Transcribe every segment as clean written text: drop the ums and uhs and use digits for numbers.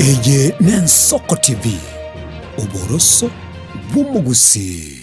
Eye n'Ensoko TV, oboroso bw'omogusii.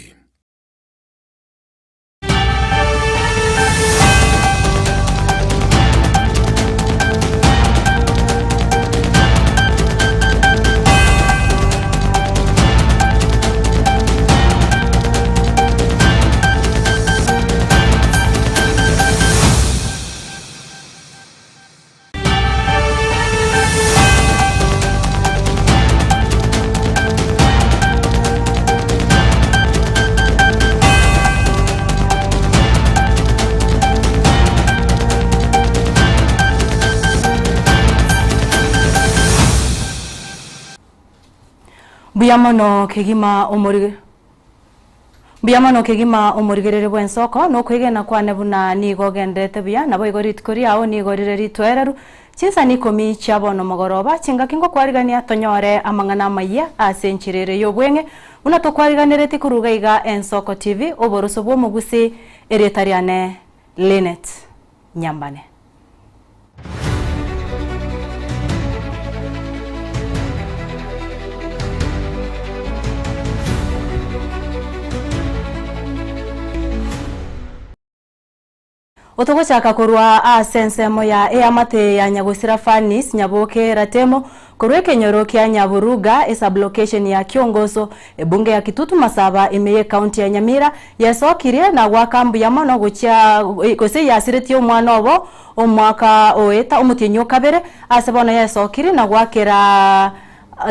Mbuya mono kegima omorige Mbuya mono kegima omorigereria bw'ensoko, na okwegena kwane buna nigo ogendererete buya, naboigo rituko riao nigo rire ritoereru. Chinsani ikomi chia bono mogoroba, chingaki ngokwarigania tonyore amang'ana amayia ase enchera ere y'obweng'e, buna tokwariganeretie korwa iga iga Ensoko TV, oboroso bw'omogusi, erieta riane Linet Nyambane. Otogochaka korwa ase ensemo ya eamate ya Nyagosira Fanis Nyaboke Ratemo korwa ekenyoro kia Nyaburuga esublocation ya Kiongoso ebunge ya Kitutu Masaba ime ye county ya Nyamira yesokirie na goaka mbuya mono gochia gose yasiretie omwana obo omwaka oeta omotienyi okabere ase bono yesokirie na goakera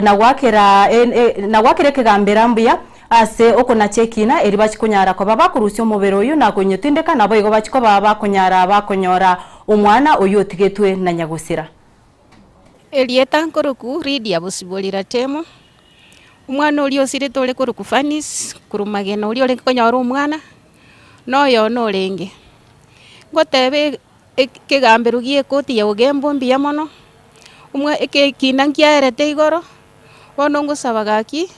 na goakera na goakera ekegambera mbuya Ase okonacha ekiina, erio bachie konyara koba bakorusia omobere oyio na konyotindeka, naboigo bachie koba bakonyara bakonyora omwana oyio otigetwe na nyagosira. Erieta nkorokwa Lydia Bosibori Ratemo, omwana oria osirete ore korokwa Fanis korwa magena oria orenge konyora omwana, na oyo one orenge. Ngotebe ekegambero gia ekoti ya Ogembo mbuya mono, omwa eke ekina nkiaerete igoro, bono ngosaba gaki.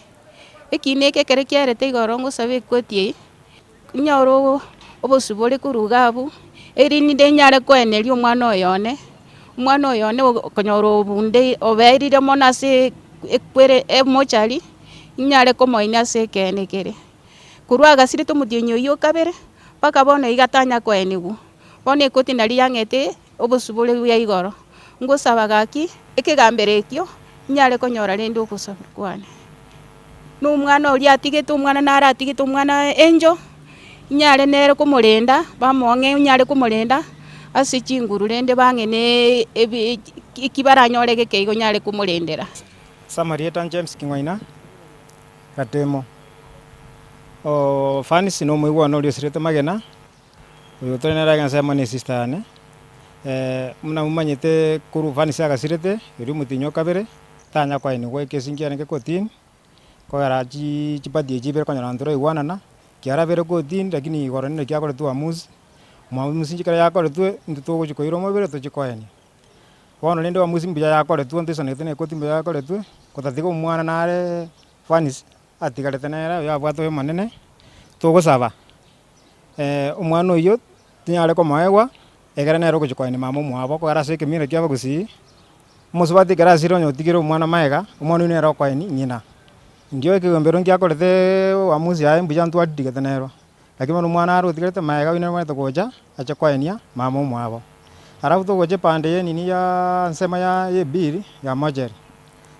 Ekiina eke ekero kiarete igoro ngosabe ekoti eye, inyore obosibore korwa iga abwo, erinde nyare koeneria omwana oyo one, omwana oyo one okonyora obunde oberire mono ase ekwere emochari, inyare komoenia ase ekeene kere. Korwa agasirete omotienyi oyio o kabere, mpaka bono iga tanya koenigwa, bono ekoti naria yang'ete obosibore bwa igoro, ngosaba gaki ekegambero ekio nyare konyora rende ogosaba kwane. Na omwana oria atigete omwana naro atigete omwana angel, nyare nere komorenda bamoong'e nyare komorenda ase chinguru rende bang'e na ebi eki baranyore geke igo nyare komorendera. Ase amarieta James King'oina Gatemo, Fanisi na omoigwano oria osirete magena. Oyo otari nere ensemo ne sister yane, buna momanyete korwa Fanisi agasirete, erio omotienyi o kabere, tanya koenigwa ekesi nkiarenge kotini, kogera chi chipati echi ibere konyora ntoraigwanana, kiarabere kotini lakini igoro naki akoretwe uamuzi, mwamuzi ekero yakoretwe, intwe togochi koira omobere tochie koenia. Bono rende uamuzi mbuya yakoretwe ntoisanegete na ekoti mbuya yakoretwe, gotatiga omwana nare Fanisi atigarete nere oyo abwate oyo omonene, togosaba. Omwana oyio tinyare komoegwa, ekere nere ogochia koenia mama omwabo, okogera ase ekemira kia abagusii, omosubati ekero asire onye otigire omwana magega, omwana oyio nere okoenia ng'ina. Indio ekegambero ngiakoretee uamuzi yaye mbuya ntwaririgete nero, lakini bono omwana are otigarete magega oyio nere omanyete gocha, ache koenia mama omwabo. Alafu togocha epande ya enini yaa ensemo ya ebill ya mortuary,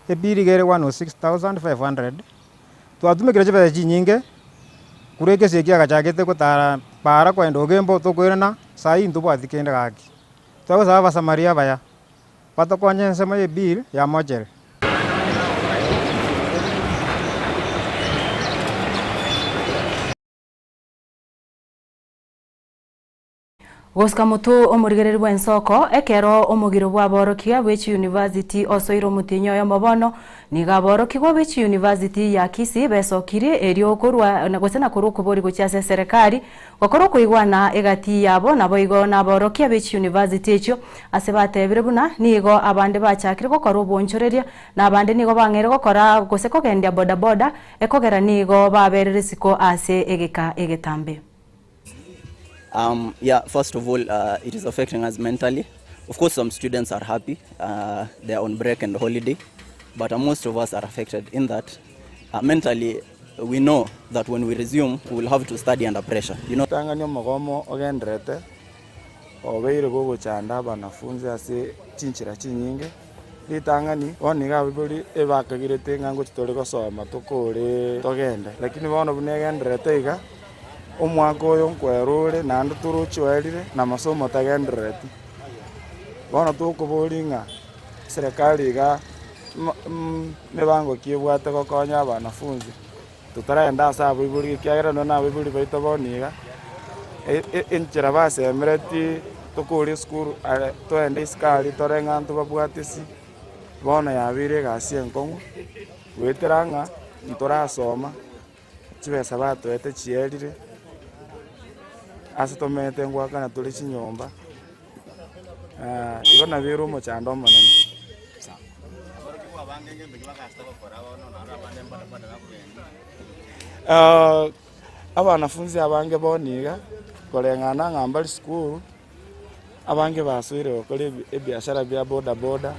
ebill iga ere 106,500, Twatumekire chibesa chinyinge korwa ekesi eki kiagachagete gotara para kogenda Ogembo tokoirana saa hii ntobwati kende gaki. Twagosaba abasamaria abaya batokonye ensemo ye bill ya mortuary. Gosika motwe omorigereria bw'ensoko, ekero omogiro bw'aborokia bwe chiyunivasiti osoire omotienyi oyomo bono, nigo aborokigwa be chiyunivasiti ya Kisii besokirie erio korwa gose na korwa okobori gochia ase eserekari gokora okoigwana egati yabo naboigo naborokia be chiyunivasiti echio ase batebire buna nigo abande bachakire gokora obonchoreria na abande nigo bang'eire gokora gose kogendia bodaboda ekogera nigo baberire isiko ase egeka egetambe. Um, yeah, first of all, uh, it is affecting us mentally. Of course, some students are happy. Uh, they are on break and holiday. But most of us are affected in that mentally we know that when we resume we will have to study under pressure. You know. Ritang'ani omogomo ogendererete obeire gogochanda abanafunzi ase chinchera chinyinge, ritang'ani bono nigo abaibori ebakagirete ng'a ngochi tore gosoma tokore togende, lakini bono buna egendererete iga, omwaka oyo nkwera ore naende torochi oerire na masomo tagenderereti. Bono tokoboria ng'a eserekari iga mebango ki ebwate gokonya abanafunzi, totaragenda ase abaibori ekiagera nonye na abaibori baito bono iga, enchera basemereti tokore esukuru are toende isiko aria tore ng'a ntobabwate ase, bono yabeire egasi enkong'u, goetera ng'a ntorasoma, chibesa batoete chierire, ase tomenyete ngoakana tore chinyomba. Igo nabeire omochando omonene. Abanafunzi abange bono iga, koreng'ana ng'a mbare sukuru, abange basoire gokora ebiashara bia bodaboda,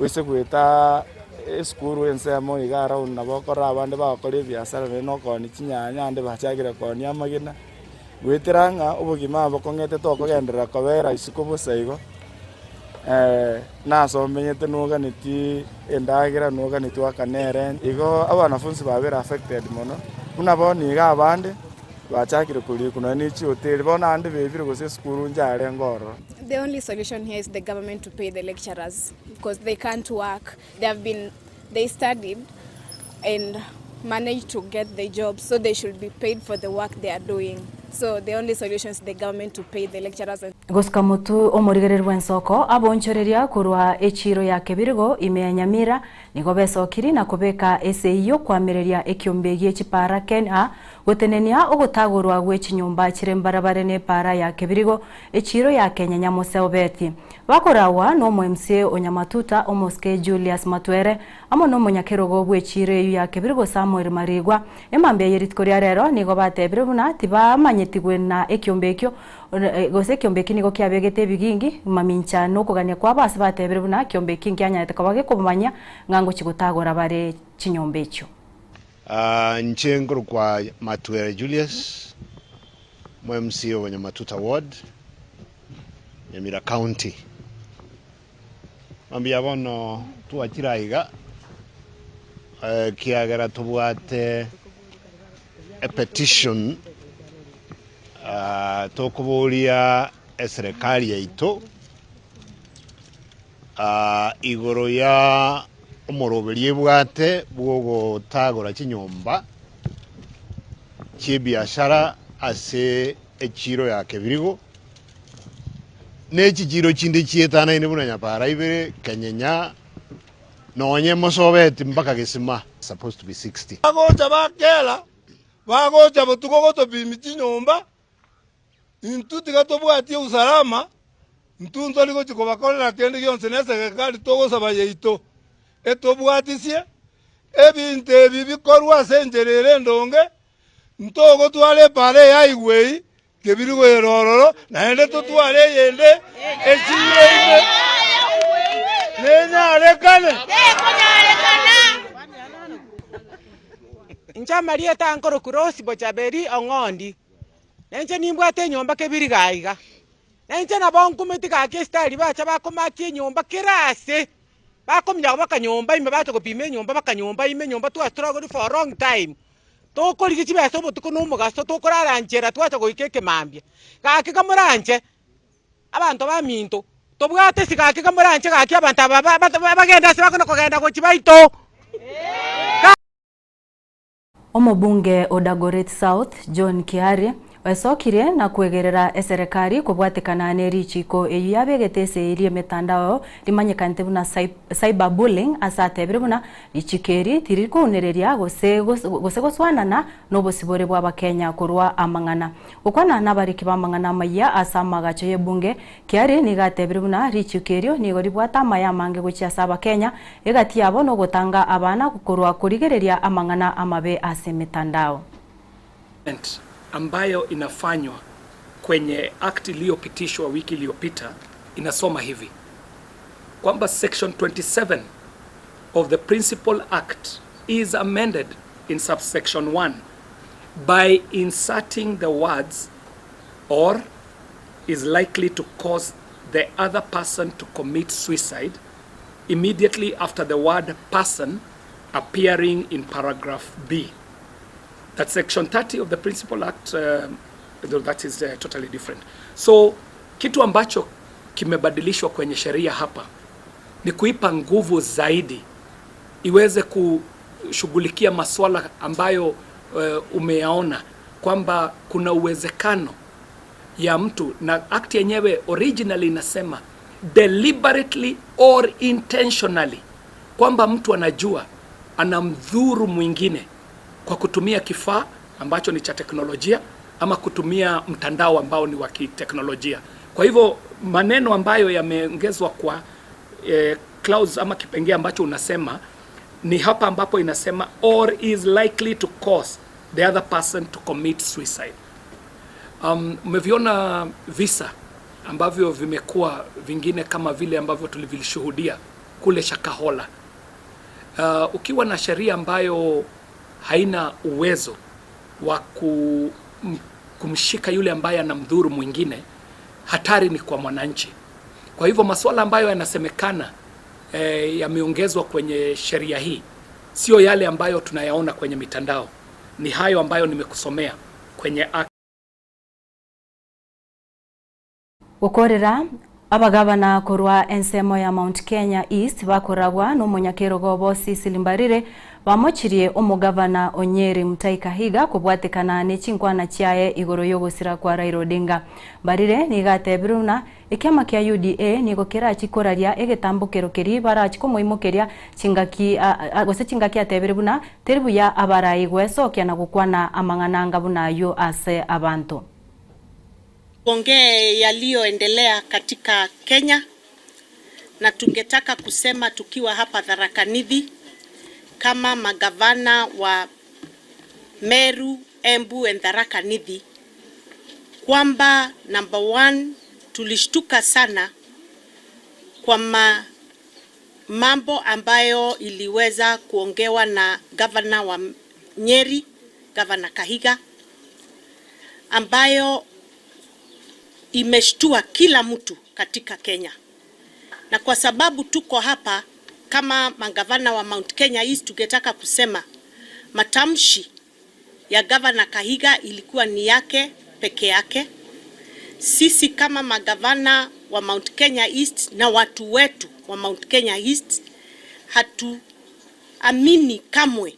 oise goeta esukuru ensemo iga around nabo okorora abande bagokora ebiasara naende na okoonia chinyanya abande bachakire koonia amagena. Goetera ng'a obogima bokong'ete tokogenderera kobera isiko bosa igo, nase omenyete noganeti endagera, noganeti goakana erent, igo abanafunsi babeire affected mono, buna bono iga abande bachakire korikwa nonye ne chihoteli, bono abande bebire gose esukuru nchiarenge ororo. The only solution here is the government to pay the lecturers because they can't work. They have been they studied and managed to get the job so they should be paid for the work they are doing. So the only solution is the government to pay the lecturers and Gosuka motwe omorigereria bw'ensoko aboonchoreria korwa echiiro ya Kebirigo ime ya Nyamira nigo besokiri na kobeka esegi y'okoamereria ekiombe gie chipaara Ken-A gotenenia ogotagorwa gwe chinyomba chire mbarabare n'epaara ya Kebirigo echiiro ya Kenya Nyamoseobeti. Bakoragwa n'omo-MCA o Nyamatuta, Omosike Julius Matwere, amo nomonyakerogo bw'echiiro eyio ya Kebirigo Samuel Marigwa. Emambia ye rituko ria rero nigo batebire buna tibamanyetigwe na ekiombe ekio, gose ekiombe eki nigo kiabegete ebigingi mamincha nokogania kwabo ase batebire buna ekiombe eki nkianyarete koba gekobamanyia ng'a ngochia gotagora bare chinyomba echio. Inche nkorokwa Matwere Julius, omo-MCA o Nyamatuta Ward, Nyamira County. Mambia bono twachire aiga ekiagera tobwate epetition tokoboria eserekari yaito igoro ya omoroberio ebwate bw'ogotagora chinyomba chi'ebiashara ase echiro ya Kebirigo, ne chichiro chinde chietanaine buna Nyapara ibere, Kenyenya, nonye Mosobeti mpaka Gesima. Supposed to be 60. Bagocha bakera, bagocha botuko gotopimia chinyomba, intwe tiga tobwatie usalama, intwe ntori gochia kobakorera kende gionsi na eserekari togosaba yaito etobwatisie, ebinto ebi bikorwe ase enchera ere endonge, ntogotwara epaara eye aigwe eyio, Kebiri goyera ororo, naende totware eyende echiire ime, nenyarekane. Inche amarieta aa nkorokwa Rose Bochaberi Ong'ondi, na inche nimbwate enyomba kebiri iga iga. Na inche nabo nkumeti gaki esitari bacha bakomakia enyomba kera ase, bakominyoka baka nyomba ime bacha gopima enyomba baka nyomba ime enyomba twa struggle for a long time. Tokorigia chibesa obotuko na omogaso, tokorara nchera twacha goika ekemambia. Gaki kamoranche, abanto baminto, tobwate ase gaki kamoranche gaki abanto aba ba- ba- bagende ase bakona kogenda gochia baito. Omobunge o Dagoretti South, John Kiarie, oesokirie na kwegerera eserekari kobwatekana ne richiiko eyio yabegete esegi ri'emetandao rimanyekanete buna cyber bullying ase atebire buna Richiko eri tirikounereria gose gose goswanana nobosibore bw'Abakenya korwa amang'ana. Gokwana nabariki b'amang'ana amayia ase amagacho y'ebunge, Kiarie nigo atebire buna richiko erio nigo ribwate amaya amange gochia ase Abakenya, egati yabo nogotanga abana korwa korigereria amang'ana amabe ase emetandao. Ambayo inafanywa kwenye act iliyopitishwa wiki iliyopita inasoma hivi kwamba section 27. of the Principal Act is amended in subsection 1 by inserting the words or is likely to cause the other person to commit suicide immediately after the word person appearing in paragraph B. That section 30 of the Principal Act, though that is totally different. So kitu ambacho kimebadilishwa kwenye sheria hapa ni kuipa nguvu zaidi iweze kushughulikia masuala ambayo umeyaona kwamba kuna uwezekano ya mtu na act yenyewe originally inasema deliberately or intentionally, kwamba mtu anajua anamdhuru mwingine kwa kutumia kifaa ambacho ni cha teknolojia ama kutumia mtandao ambao ni wa kiteknolojia. Kwa hivyo maneno ambayo yameongezwa kwa clause ama kipengee ambacho unasema ni hapa ambapo inasema or is likely to cause the other person to commit suicide. Umeviona visa ambavyo vimekuwa vingine kama vile ambavyo tulivishuhudia kule Shakahola. Ukiwa na sheria ambayo haina uwezo wa kumshika yule ambaye anamdhuru mwingine, hatari ni kwa mwananchi. Kwa hivyo masuala ambayo yanasemekana yameongezwa kwenye sheria hii sio yale ambayo tunayaona kwenye mitandao, ni hayo ambayo nimekusomea kwenye act. Gokorera abagabana korwa ensemo ya Mount Kenya East bakoragwa n'omonyakerogo obo Cecily Mbarire bamochirie omogavana o Nyeri Mutahi Kahiga kobwatekana ne chinkwana chiaye igoro yogosira kwa Raila Odinga. Mbarire nigo atebire buna ekiama kia UDA nigo kerachi koraria egetambokero keri barachi komoimokeria chingaki gose chingaki atebire buna teri buya abarai gwesokia na gokwana amang'ana anga buna aywo ase abanto. Tuongee yaliyoendelea katika Kenya, na tungetaka kusema tukiwa hapa Tharaka Nithi kama magavana wa Meru, Embu and Tharaka Nithi kwamba number one, tulishtuka sana kwa mambo ambayo iliweza kuongewa na gavana wa Nyeri, Gavana Kahiga, ambayo imeshtua kila mtu katika Kenya. Na kwa sababu tuko hapa kama magavana wa Mount Kenya East, tungetaka kusema matamshi ya Gavana Kahiga ilikuwa ni yake peke yake. Sisi kama magavana wa Mount Kenya East na watu wetu wa Mount Kenya East hatuamini kamwe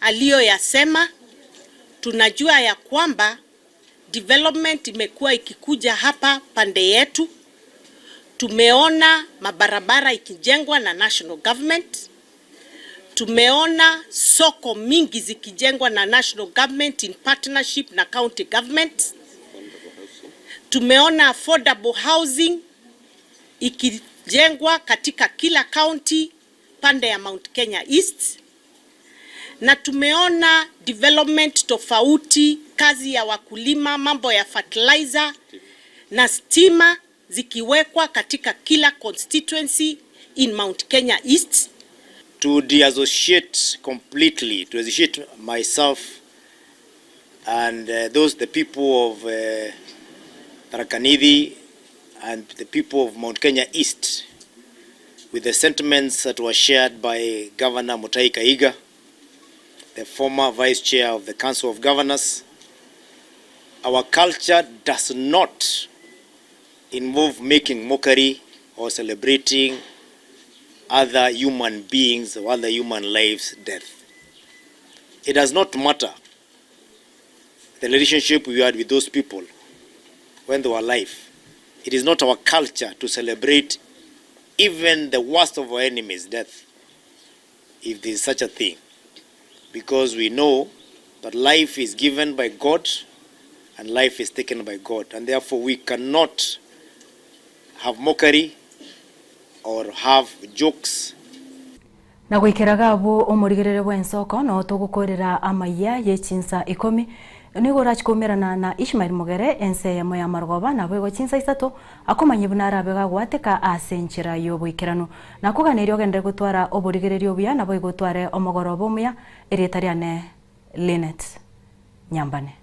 aliyoyasema. Tunajua ya kwamba development imekuwa ikikuja hapa pande yetu. Tumeona mabarabara ikijengwa na national government. Tumeona soko mingi zikijengwa na national government in partnership na county government. Tumeona affordable housing ikijengwa katika kila county pande ya Mount Kenya East. Na tumeona development tofauti, kazi ya wakulima, mambo ya fertilizer na stima zikiwekwa katika kila constituency in Mount Kenya East. To deassociate completely, to associate myself and those the people of Tharaka Nithi and the people of Mount Kenya East with the sentiments that were shared by Governor Mutahi Kahiga, the former vice chair of the Council of Governors. Our culture does not involve making mockery or celebrating other human beings or other human lives' death. It does not matter the relationship we had with those people when they were alive. It is not our culture to celebrate even the worst of our enemies' death, if there is such a thing, because we know that life is given by God and life is taken by God, and therefore we cannot have mockery or have jokes. Na goikeraga abwo omorigerere bw'ensoko no togokorera amaiya ye chinsa ikomi. Nigo orache koumerana na Ishmael Mogere ense eyemo y'amarogoba naboigo chinsa isato akomanye buna arabe gagwateka ase enchera y'oboikeranu. Nakoganeria ogenderere gotwara oborigereria obuya naboigo otware omogoroba omuya erieta riane Linet Nyambane.